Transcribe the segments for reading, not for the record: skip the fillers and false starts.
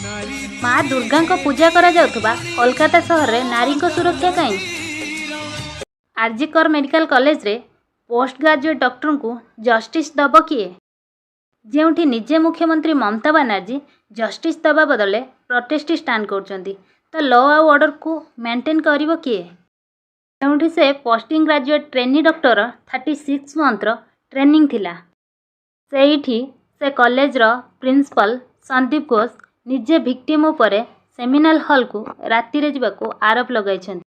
ମା ଦୁର୍ଗାଙ୍କ ପୂଜା କରାଯାଉଥିବା କୋଲକାତା ସହରରେ ନାରୀଙ୍କ ସୁରକ୍ଷା କାହିଁ? ଆର୍ଜିକର ମେଡିକାଲ କଲେଜରେ ପୋଷ୍ଟ ଗ୍ରାଜୁଏଟ୍ ଡକ୍ଟରଙ୍କୁ ଜଷ୍ଟିସ୍ ଦେବ କିଏ, ଯେଉଁଠି ନିଜେ ମୁଖ୍ୟମନ୍ତ୍ରୀ ମମତା ବାନାର୍ଜୀ ଜଷ୍ଟିସ୍ ଦେବା ବଦଳରେ ପ୍ରୋଟେଷ୍ଟ ଷ୍ଟାଣ୍ଡ କରୁଛନ୍ତି? ତ ଲ ଆଉ ଅର୍ଡ଼ରକୁ ମେଣ୍ଟେନ୍ କରିବ କିଏ, ଯେଉଁଠି ସେ ପୋଷ୍ଟିଂ ଗ୍ରାଜୁଏଟ୍ ଟ୍ରେନି ଡକ୍ଟର 36 ମନ୍ଥର ଟ୍ରେନିଂ ଥିଲା? ସେଇଠି ସେ କଲେଜର ପ୍ରିନ୍ସିପାଲ ସନ୍ଦୀପ ଘୋଷ ନିଜେ ଭିକ୍ଟିମ୍ ଉପରେ ସେମିନାର ହଲ୍କୁ ରାତିରେ ଯିବାକୁ ଆରୋପ ଲଗାଇଛନ୍ତି।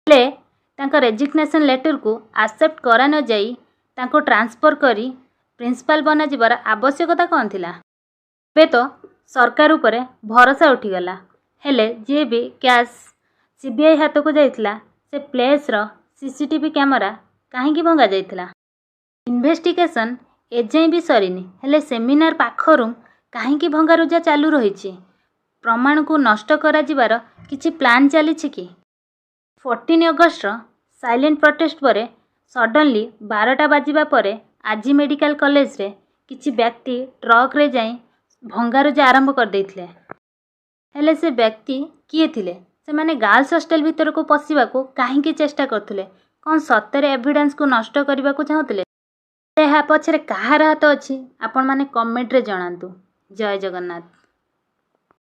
ହେଲେ ତାଙ୍କ ରେଜିଗ୍ନେସନ୍ ଲେଟରକୁ ଆକ୍ସେପ୍ଟ କରାନଯାଇ ତାଙ୍କୁ ଟ୍ରାନ୍ସଫର କରି ପ୍ରିନ୍ସିପାଲ ବନାଯିବାର ଆବଶ୍ୟକତା କ'ଣ ଥିଲା? ଏବେ ତ ସରକାର ଉପରେ ଭରସା ଉଠିଗଲା। ହେଲେ ଯିଏ ବି କ୍ୟାସ୍ ସିବିଆଇ ହାତକୁ ଯାଇଥିଲା, ସେ ପ୍ଲେସ୍ର ସିସିଟିଭି କ୍ୟାମେରା କାହିଁକି ଭଙ୍ଗାଯାଇଥିଲା? ଇନଭେଷ୍ଟିଗେସନ୍ ଏଯାଏଁ ବି ସରିନି, ହେଲେ ସେମିନାର ପାଖ ରୁମ୍ କାହିଁକି ଭଙ୍ଗାରୁଜା ଚାଲୁ ରହିଛି? ପ୍ରମାଣକୁ ନଷ୍ଟ କରାଯିବାର କିଛି ପ୍ଲାନ୍ ଚାଲିଛି କି? 14 ଅଗଷ୍ଟର ସାଇଲେଣ୍ଟ ପ୍ରୋଟେଷ୍ଟ ପରେ ସଡନଲି 12ଟା ବାଜିବା ପରେ ଆଜି ମେଡ଼ିକାଲ କଲେଜରେ କିଛି ବ୍ୟକ୍ତି ଟ୍ରକରେ ଯାଇ ଭଙ୍ଗାରୁଜା ଆରମ୍ଭ କରିଦେଇଥିଲେ। ହେଲେ ସେ ବ୍ୟକ୍ତି କିଏ ଥିଲେ? ସେମାନେ ଗାର୍ଲସ ହଷ୍ଟେଲ ଭିତରକୁ ପଶିବାକୁ କାହିଁକି ଚେଷ୍ଟା କରୁଥିଲେ? କ'ଣ ସତରେ ଏଭିଡେନ୍ସକୁ ନଷ୍ଟ କରିବାକୁ ଚାହୁଁଥିଲେ? ଏହା ପଛରେ କାହାର ହାତ ଅଛି, ଆପଣମାନେ କମେଣ୍ଟରେ ଜଣାନ୍ତୁ। ଜୟ ଜଗନ୍ନାଥ।